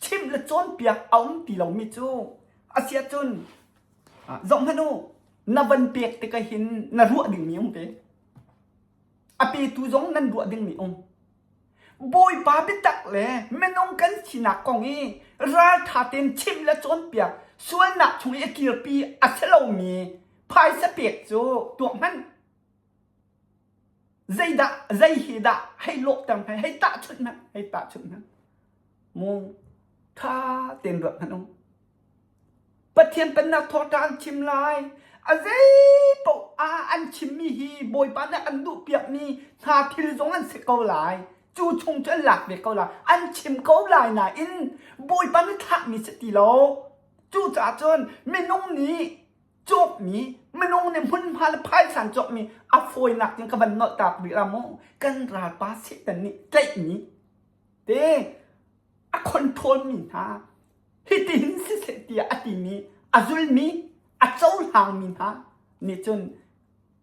chimh le cawnpiak a um ti lomi cu a si ahcun zoh hmanh u na van pek tikah hin na ruah dingmi um ve. A petu zong nan ruah dingmi um. Bawipa biatak le minung kan sinak kong i ralṭha tein chimh le cawnpiak sualnak chung i a kirpi a si lomi phaisa pek cu tuak hmanh. Zeidah zei hi dah hei lawhter hmanh, hei tahchunh hmanh, hei tahchunh hmanh. Mu ṭha tein ruat hmanh u. Pathian pennak thawngṭha an chim lai. A zei paoh ah an chimmi hi Bawipa nih an duhpiakmi hna thil zong an si ko lai. Cu chung cu an lak ve ko lai. An chim ko lai nain Bawipa nih thlahmi si ti lo. Cucaah cun minung nih cawkmi, minung nih hmunhma le phaisa an cawkmi a fawinak ding ka van nolh tak rih la mu. Kan ralpa Satan nih tlaihmi te a controlmi hna Hitihin siseh tiah a timi, a zulmi, a cohlangmi hna nih cun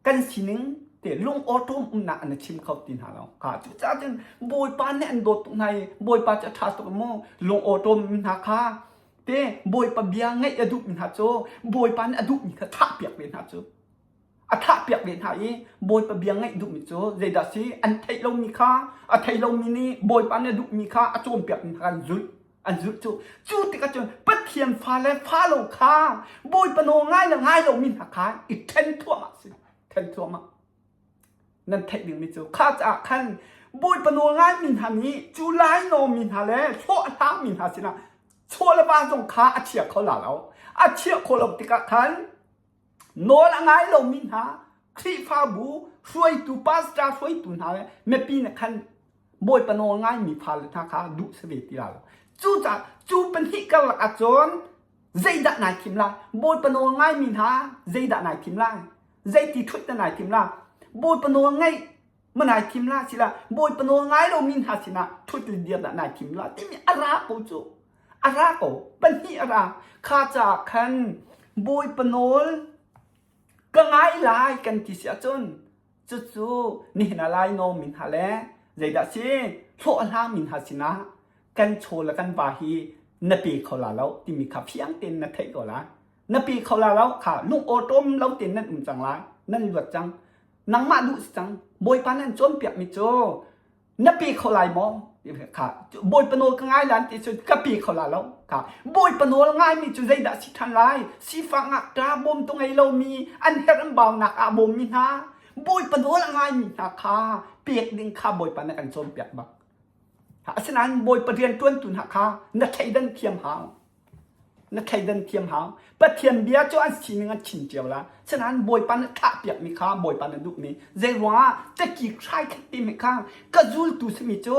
kan sining te lung awṭawm umnak an i chim kho ti hna lo. Kha cucaah cun Bawipa nih an dawt tuk hna i Bawipa cu a ṭha tuk mu lung awṭawm mi hna kha te Bawipa bia ngaih a duhmi hna cu Bawipa nih a duhmi kha thahpiak ve hna cu. A thahpiak ve hna i Bawipa bia ngaih duhmi cu zeidah si an theih lomi kha a thei lomi nih Bawipa nih a duhmi kha a cawnpiakmi hna kha an zulh. An zulh cu cu tikah cun Pathian fa le fa lo kha Bawipa nawl ngai le ngai lomi hna kha i ṭhen thuahmah si ṭhen thuahmah. Nan theih dingmi cu kha caah khan Bawipa nawl ngaimi hna nih cu lainawmi hna le hlawhhlangmi hna sinah chaw le va zong kha a chia kho la lo. A chiah khawh lo tikah khan Nawl a ngai lomi hna Khrihfabu hruaitu pastor hruaitu hna le mipi nih khan Bawipa nawl ngaimi fale hna kha duh si ve ti lai lo. Cucaah cu pahnih karlak ahcun zeidah nai thim lai? Bawipa nawl ngaimi hna zeidah nai thim lai? Zeiti ṭhut na nai thim lai? Bawipa nawl ngaih ma nai thim la sila Bawipa nawl ngai lomi hna sinah ṭhut le dir dah nai thim la timi a ra ko cu. A ra ko. Pahnih a ra. Kha caah khan Bawipa nawl ka ngai lai kan ti si ahcun cucu nihin ah lainawng mi hna le zeidah si? Hlawh a hlangmi hna sinah kan chaw le kan va hi na pe kho la lo timi kha fiang tein na theih ko lai. Na pe kho la lo kha lung awṭawm lo tein nan um cang lai. Nan luat cang. Nangmah duh si cang. Bawipa nan cawnpiakmi cu na pe kho lai maw? Kha Bawipa nawl ka ngai lan ti cun ka pe kho la lo. Kha Bawipa nawl ngaimi cu zeidah si ṭhan lai? Sifak ngakṭa bawmtu ngei lomi an herh an baunak ah bawmmi hna Bawipa nawl a ngaimi hna kha pek ding kha Bawipa na kan cawnpiak bak. Asinain Bawipa rianṭuantu hna kha na thleidan thiam hau. Na thleidan thiam hau. Pathian bia cu an sining an chim cio la. Sinain Bawipa na thlahpiakmi kha Bawipa na duhmi. Zei ruangah caki hrai khat timi kha ka zultu simi cu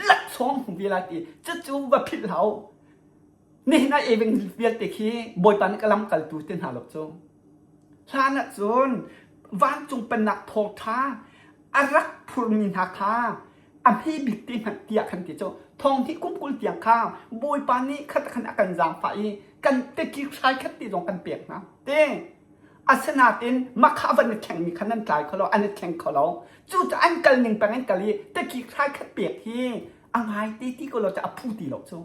laksawng hmu ve lai ti cucu va philh hlah u. Nihin ah evang vialte khi Bawipa nih ka lamkaltu ti hna lo cu. Hlan ah cun vancung pennak thawngṭha a rak phurmi hna kha a hme bik te hmanh tiah khan ti cu thong hi kum 20 tiang kha Bawipa nih khat khan a kan zaangfah i kan tekik hrai khat ti zong kan pek hna te. Asinain mah kha van i thlengmi kha nan tlai kho lo, an i thleng kho lo. Cucaah an kal ning peng an kal i tekik hrai khat pek hi a ngai te ti ko lo cu a phu ti lo cu.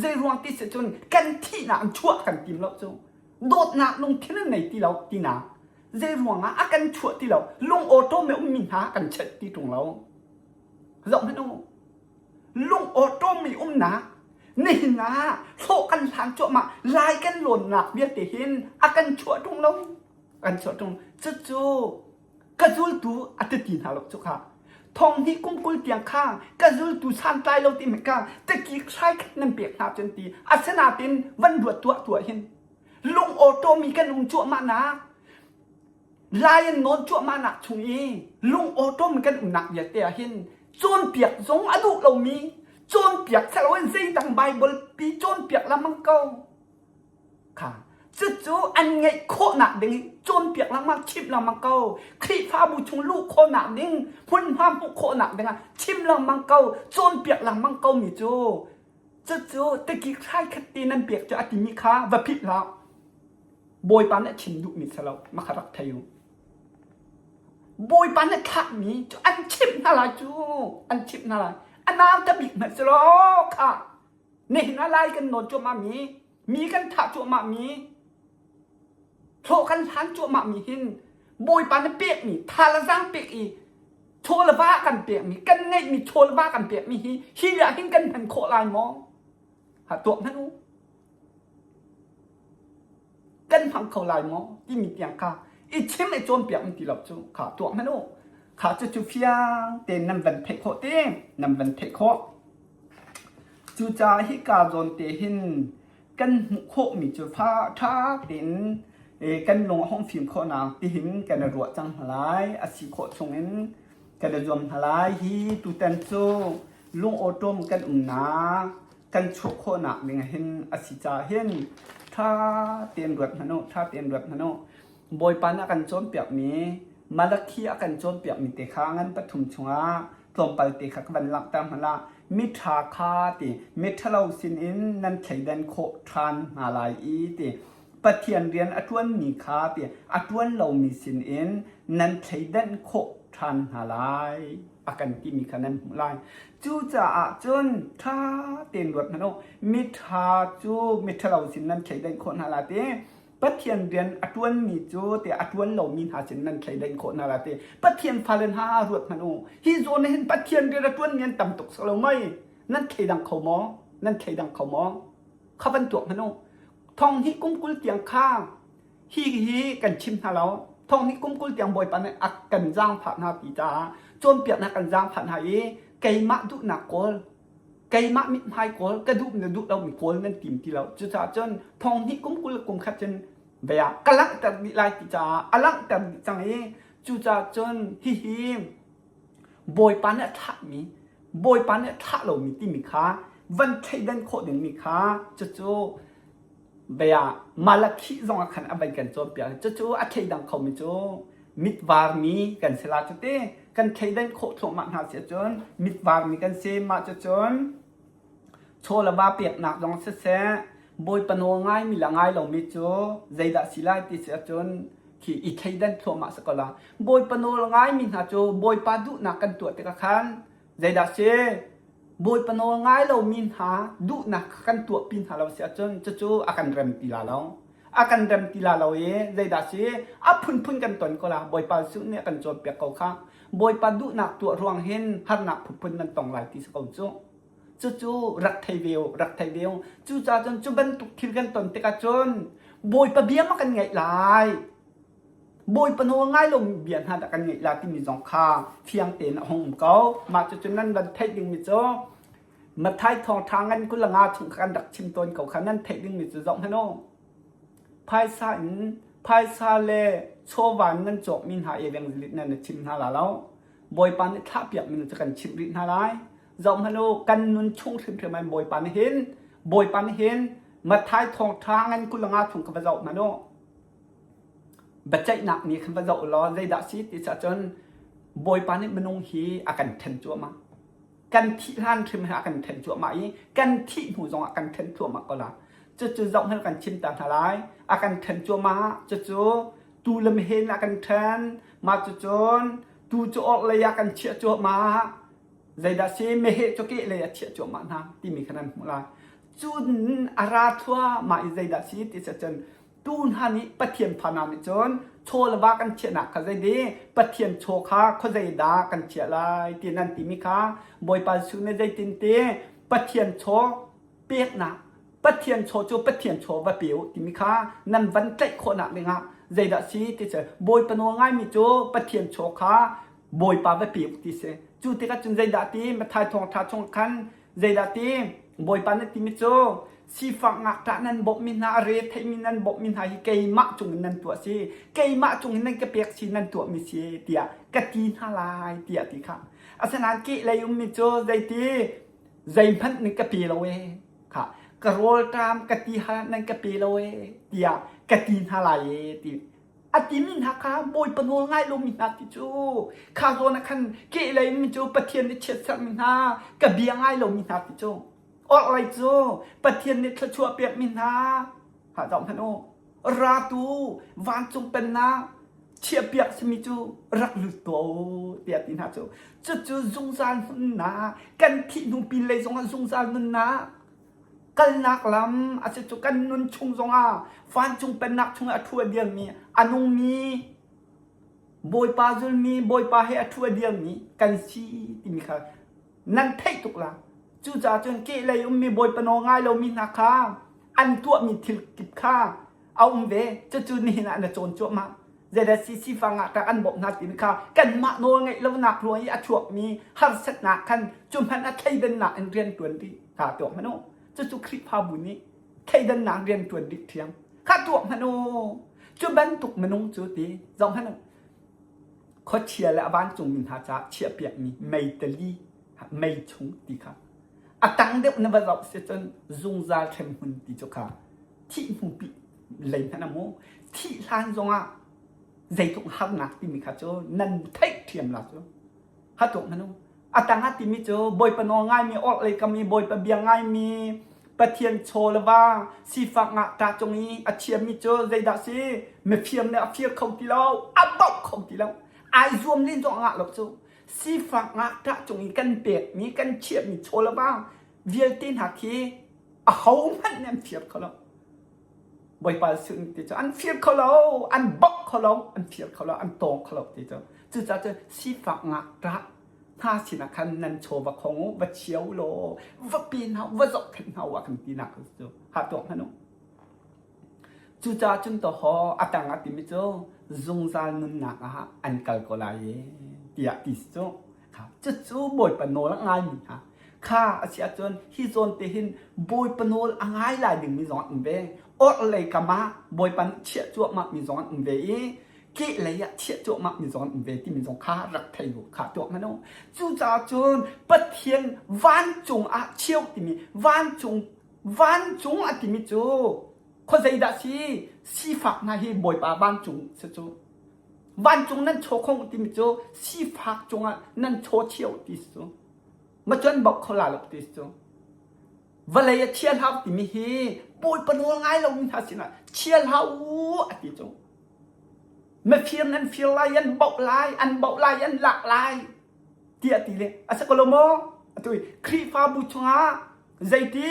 Zei ruang ti si cun kan thihnak in chuah kan tim lo cu. Dawtnak lungthin an nei ti lo tinak. Zei ruangah a kan chuah ti lo. Lung awṭawm i ummi hna kan chelh ti ṭung lo. Zoh hmanh u. Lung awṭawm i umnak nihin ah hlawh kan hlan cuahmah lai kan lawnnak vialte hin a kan chuah ṭung lo. Kan chuah ṭung. Cucu ka zultu a ti ti hna lo cu kha. Thong hnih kum 20 tiang kha ka zultu santlai lo ti kha tikik hrai khat nan pek hna cun ti asinain van ruat tuah tuah hin lung awṭawmi kan um cuahmah nak lai an nawn cuahmah nak chung i lung awṭawm kan umnak vialte ah hin cawnpiak zong a duh lomi cawnpiak saloin zeidang Bible pi cawnpiak lengmang ko Kha cucu an ngeih khawhnak ding i cawnpiak lengmang chimh lengmang ko. Khrihfabu chung luh khawhnak ding hmunhma hmuh khawhnak dingah chim lengmang ko, cawnpiak lengmang ko mi cu cucu tikik hrai khat te nan pek cu a timi kha va philh hlah. Bawipa nih a chim duhmi si lo, mah kha rak thei u. Bawipa nih thlahmi cu an chimh hna lai cu, an chimh hna lai. A nauta bik hmanh si law kha Nihin ah lai kan nawn cuahmah mi, mi kan thah cuahmah mi, hlawh kan hlan cuahmah mi hin Bawipa na pekmi tha le zaang pek i chaw le va kan pekmi, kan ngeihmi chaw le va kan pekmi hi hi ah hin kan hman khawh lai maw? Ha tuak hmanh u. Kan hmang kho lai maw timi tiang kha i chim i cawnpiak um ti lo cu kha tuak hmanh u. Kha cucu fiang tein nan van theih khawh te, nan van theih khawh. Cucaah hika zawn te hin kan hmuh khawhmi cu fa ṭha tein kan lung a hung fim khawhnak tihin kan i ruah cang hna lai. A si khawh chungin kan i zuam hna lai. Hi tutan cu lungawṭawm kan umnak kan chuah khawhnak ding hin a si caah hin ṭha tein ruat hmanh u, ṭha tein ruat hmanh u. Bawipa nih a kan cawnpiakmi Malakhi a kan cawnpiakmi te kha ngan pathum chungah tlawmpal te kha ka van langhter hna la. Miṭha kha ti miṭhalo sinin nan thleidan khawh ṭhan hna lai i ti Pathian rian a ṭuanmi kha ti a ṭuan lomi sinin nan thleidan khawh ṭhan hna lai a kan timi kha nan hmuh lai. Cucaah cun ṭha tein ruat hmanh u. Miṭha cu miṭhalo sin nan thleidan khawh hna lai ti Pathian rian a ṭuanmi cu te a ṭuan lomi hna sin nan thleidan khawh hna lai ti Pathian fale hna ruat hmanh u. Hi zawn ah hin Pathian rian a ṭuanmi an tam tuk lo mei? Nan thleidang kho maw? Nan thleidang kho maw? Kha van tuak hmanh u. Thong hnih kum 20 tiang kha hi hi kan chim hna lo. Thong hnih kum 20 tiang Bawipa nih a kan zaangfah hna ti caah cawnpiaknak kan zaangfah hna i keimah duhnak kawl keimah mithmai kawl ka duh na duh lomi kawl nan tim ti lo. Cucaah cun thong hnih kum 20 kum khat cun ve ah ka langhter dih lai ti caah a langhter dih cang i cucaah cun hihi Bawipa nih a thlahmi Bawipa nih a thlah lomi timi kha van thleidan khawh dingmi kha cucu bia Malakhi zong ah khan a van kan cawnpiak. Cucu a thleidang khomi cu mitvarmi kan si la cu ti. Kan thleidan khawh thluahmah hna si ahcun mitvarmi kan si. Mah cucun chaw le va peknak zong siseh, Bawipa nawl ngaimi le ngai lomi cu zeidah si lai ti si ahcun khi i thleidan thluahmah si ko la. Bawipa nawl ngaimi hna cu Bawipa duhnak kan tuah tikah khan. Zeidah si? Bawipa nawl ngai lomi hna duhnak kha kan tuahpi hna lo si ahcun cucu a kan rem ti la lo. A kan rem ti la lo i zeidah si? A phunphun kan ton ko la. Bawipa Jesuh nih a kan cawnpiak ko kha. Bawipa duhnak tuah ruang hin harnak phunphun nan tong lai ti si ko cu. Cucu rak thei ve u, rak thei ve u. Cucaah cun cu bantuk thil kan ton tikah cun Bawipa bia ma kan ngaih lai. Bawipa nawl ngai lomi bia hna dah kan ngeih la timi zong kha fiang tein a hung um ko. Mah cucu nan van theih dingmi cu Matthai thawngṭha ngan 25 chung kha kan rak chim tawn ko kha nan theih dingmi cu zoh hmanh u. Phaisa in phaisa le chawva in nan cawkmi hna evangelist nan na chim hna la lo. Bawipa nih thlahpiakmi cu kan chimh rih hna lai. Zoh hmanh u, kan nun chung hrimhrim in Bawipa nih hin Bawipa nih hin Matthai thawngṭha ngan 25 chung kha va zoh hmanh u. Biaceihnak nih khan va zoh law zeidah a si ti cun Bawipa nih minung hi a kan ṭhen cuahmah. Kan thih hlan hrim hi a kan ṭhen cuahmah i kan thih hnu zongah kan ṭhen thluahmah ko la. Cucu zoh hmanh kan chim ta hna lai. A kan ṭhen cuahmah. Cucu tu le mehen a kan ṭhen. Mah cucun tu cu orhlei ah kan chiah cuahmah. Zeidah si meheh cu kehlei a chiah cuahmah hna timi kha nan hmuh lai. Cun a ra thluahmah i zeidah si ti cun Tu hna nih Pathian fa hna nih cun chaw le va kan chiahnak kha zeidi Pathian chaw kha khuazei dah kan chiah lai ti nan timi kha Bawipa Jesuh nih zeitin ti Pathian chaw peknak Pathian chaw cu Pathian chaw va pe u timi kha nan van tlaih khawhnak dingah zeidah si ti cu Bawipa nawl ngaimi cu Pathian chaw kha Bawipa va pe u ti si. Cu tikah cun zeidah ti Matthai thawngṭha chung khan Zeidah ti Bawipa na timi cu sifak ngakṭah nan bawmhmi hna a re theimi nan bawmhmi hna hi keimah cungin nan tuah si keimah cungin nan ka pek si nan tuahmi si tiah ka ti hna lai tiah ti kha asinain kehlei ummi cu zeiti zeihmanh nan ka pe lo ee kha ka rawlṭam ka ti hal nan ka pe lo ee tiah ka ti hna lai ee ti A timi hna kha Bawipa nawl ngai lomi hna ti cu kha zawn ah khan kehlei mi cu Pathian nih chiatserhmi hna ka bia ngai lomi hna ti cu orhlei cu Pathian nih thluachuah pekmi hna ha zoh hmanh u ratu vancung pennak chiahpiak simi cu rak lut tuah u tiah ti hna cu cucu zungzal nunnak kan thih hnu pinlei zongah zungzal nunnak Kalnak lam a si cu kan nun chung zongah vancung pennak chungah a ṭhu a dirmi a nungmi Bawipa zulmi Bawipa he a ṭhu a dirmi kan si timi kha nan theih tuk la. Cucaah cun kehlei ummi Bawipa nawl ngai lomi hna kha an tuahmi thil kip kha a um ve. Cucu nihin ah na cawn cuahmah. Zeidah si sifang ah an bawmh hna timi kha kanmah nawl ngeih lonak ruang i a chuakmi harsatnak khan cu hmanh a thleidannak in rian ṭuan rih. Kha tuak hmanh u. Cucu Khrihfabu nih thleidannak rian ṭuan dih ṭhiam. Kha tuak hmanh u. Cu bantuk minung cu ti zoh hmanh u. Khuachia le a vancungmi hna caah chiahpiakmi meitali mei chung ti kha a tang deuh na va zoh si cun zungzal hremhmun ti cu kha thih hnu pi lei hmanh a mu thih hlan zongah zeitluk harnak timi kha cu nan theih ṭhiam la cu ha tuak hmanh u A tang ah timi cu Bawipa nawl ngaimi, orhlei kam i Bawipa bia ngaimi, Pathian chaw le va, sifak ngakṭah cung i a thiammi cu zeidah si? Mifir nih a fir kho ti lo, a bauh kho ti lo. Ai zuam len zong a ngah lo cu. Sifak ngakṭah cung i kan pekmi, kan chiahmi chaw le va vialte hna khi ahohmanh nih an fir kho lo. Bawipa Jesuh nih ti cu an fir kho lo, an bauh kho lo, an fir kho lo, an tawng kho lo ti cu. Cucaah cun sifak ngakṭah hna sinah khan nan chaw va khong u, va chia u law, va pe hna u, va zohkhenh hna u a kan tinak cu ha tuak hmanh u. Cucaah cun tahaw a tang ah timi cu zungzal nunnak ah an kal ko lai e tiah ti si cu. Cucu Bawipa nawl a ngaimi hna kha a si ahcun hi zawn te hin Bawipa nawl a ngai lai dingmi zong an um ve. Orhlei kam ah Bawipa nih chiah cuahmah mi zong an um ve i kehlei ah chiah cuahmah mi zong an um ve timi zong kha rak thei u kha tuah hmanh u. Cucaah cun Pathian vancung ah cheu timi vancung vancung a timi cu khuazei dah si sifak hna hi Bawipa vancung si cu vancung nan chaw khong timi cu sifak cungah nan chaw cheu ti si cu macuan bok kho la lo ti si cu vawlei a chia hlau timi hi Bawipa nawl ngai lomi hna sinah chia hlah u a ti cu mifir nan fir lai an boh lai an boh lai an lak lai. Tiah ti le a si ko lo maw? Atu i Khrihfabu chungah zeiti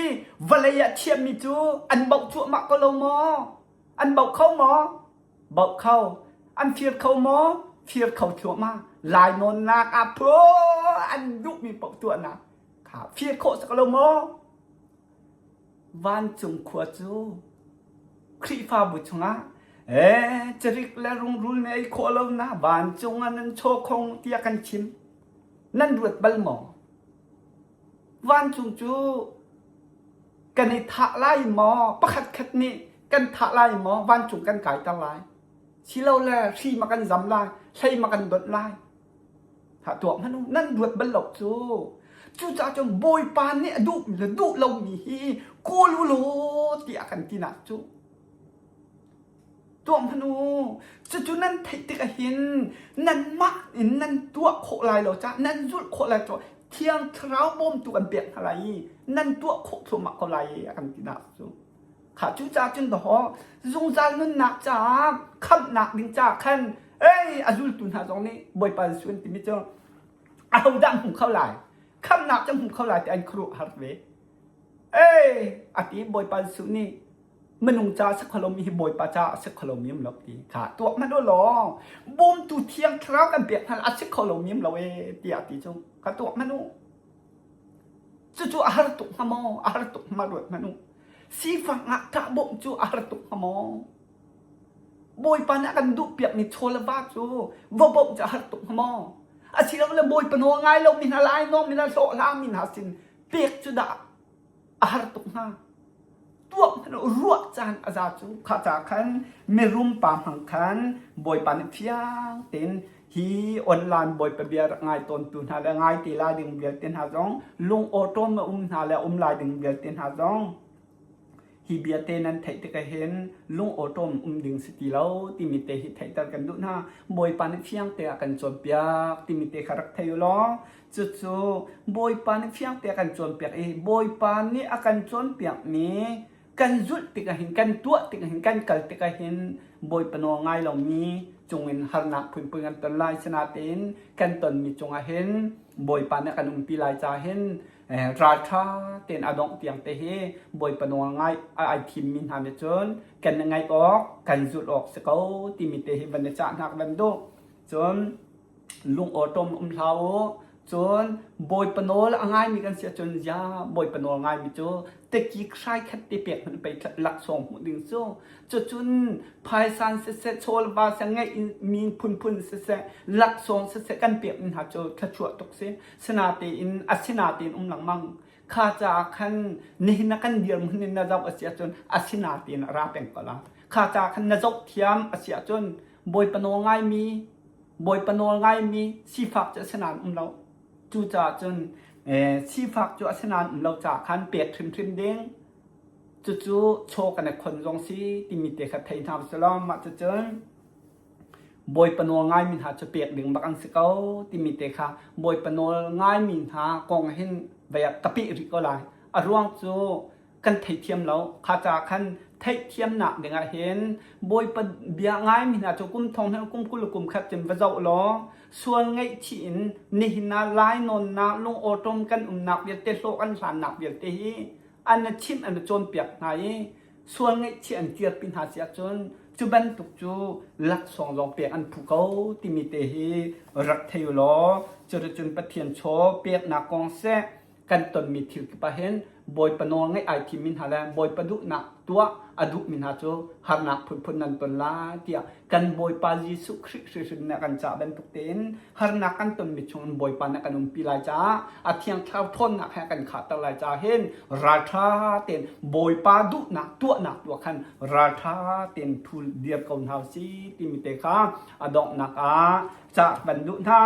vawlei ah chiahmi cu an bauh cuahmah ko lo maw? An bauh kho maw? Bauh kho. An fir kho maw? Fir kho thluahmah. Lainawnnak ah phu an duhmi paoh tuahnak kha fir khawh si ko lo maw? Vancung khua cu Khrihfabu chungah ee carik le rungrul nih ei khawh lo na vancung ah nan chaw khong tiah kan chim. Nan ruat bal maw? Vancung cu kan i thah lai maw? Pakhat khat nih kan thah lai maw? Vancung kan kaiter lai. Silole hri ma kan zam lai, hlei ma kan donh lai. Ha tuah hmanh u, nan ruat bal lo cu. Cucaah cun Bawipa nih a duhmi le duh lomi hi kawl u law tiah kan tinak cu. Tuah hmanh u. Cucu nan theih tikah hin nanmah in nan tuah khawh lai lo caah nan zulh khawh lai lo Thiang Thlarau bawmtu kan pek hna lai i nan tuah khawh thluahmah ko lai a kan tinak cu. Kha cucaah cun dawh zungzal nunnak caah khamhnak ding caah khan ei a zultu hna zong nih Bawipa Jesuh an timi cu ahodah hmu kho lai khamhnak cu hmu kho lai ti an khuaruah har ve. Ei a ti Bawipa Jesuh nih minung ca a si kho lomi hi Bawipa ca a si kho lomi um lo ti kha tuah hmanh u law bawmtu thiang thlarau kan pek hna a si kho lomi um lo e tiah ti cu kha tuah hmanh u. Cucu a har tuk hnga maw? A har tuk hnga ruat hmanh u. Sifak ngakṭah bawmh cu a har tuk hnga maw? Bawipa nih a kan duhpiakmi chaw le va cu va bawmh cu a har tuk hnga maw? Asilole Bawipa nawl ngai lomi hna, lainawngmi hna, hlawhhlangmi hna sin pek cu dah a har tuk hnga? Tuak hmanh u, ruah caan a za cu. Kha ca khan mirum pa hmang khan Bawipa nih fiang tein hi online Bawipa bia rak ngai tawntu hna le ngai te lai ding vialte hna zong lung awṭawm a um hna le um lai ding vialte hna zong hi bia te nan theih tikah hin lung awṭawm um ding si ti lo timi te hi theihter kan duh hna. Bawipa nih fiang te a kan cawnpiak timi te kha rak thei u law cucu Bawipa nih fiang te a kan cawnpiak i Bawipa nih a kan cawnpiakmi kan zulh tikah hin kan tuah tikah hin kan kal tikah hin Bawipa nawl ngai lomi cungin harnak phunphun kan ton lai sinain kan tonmi cungah hin Bawipa nih a kan umpi lai caah hin ralṭha tein a dongh tiang te hi Bawipa nawl ngai ai thimmi hna nih cun kan ngaih awk kan zulh awk si ko timi te hi van i cah hna ka van duh. Cun lung awṭawm um hlah u. Cun Bawipa nawl a ngaimi kan si ahcun ya Bawipa nawl ngaimi cu tekik hrai khat te pek hmanh pei laksawng hmuh ding cu. Cucun phaisan siseh, chawlva siseh, ngeih mi phunphun siseh, laksawng siseh kan pek mi hna cu thluachuah tuk si. Sinatein asinatein um lengmang. Kha caah khan nihin ah kan dirhmun in na zoh a si ahcun asinatein a ra peng ko la. Kha caah khan na zoh thiam a si ahcun Bawipa nawl ngaimi Bawipa nawl ngaimi sifak cu a si nain um lo. Cucaah cun sifak cu a si nain um lo caah khan pek hrimhrim ding. Cucu chaw kan i khon zong si timi te kha thei hna usih law mah cucun Bawipa nawl ngaimi hna cu pek ding bak an si ko timi te kha Bawipa nawl ngaimi hna kong hin vei ah ka peh rih ko lai. A ruang cu kan theithiam lo. Kha caah khan theihthiamnak dingah hin Bawipa bia ngaimi hna cu kum thong hna kum 20 kum khat cun va zoh law sual ngaihchih in nihin ah lainawnnak lungawṭawm kan umnak vialte hlawh kan hlannak vialte hi an na chimh an na cawnpiak hna i sual ngaihchih an kirpi hna si ahcun cu bantuk cu laksawng zong pek an phu ko timi te hi rak thei u law cuticun Pathian chaw peknak kong seh kan tonmi thil kip ah hin Bawipa nawl ngaih ai thimmi hna le Bawipa duhnak tuah a duhmi hna cu harnak phunphun nan ton lai tiah kan Bawipa Jesuh Khrih hrimhrim nih a kan cah bantuk tein harnak kan tonmi chungin Bawipa nih a kan umpi lai caah a Thiang Thlarau ṭhawnnak he a kan khahter lai caah hin ralṭha tein Bawipa duhnak tuahnak tuah khan ralṭha tein thu dir ko hna usih timi te kha a donghnak ah cah kan duh hna.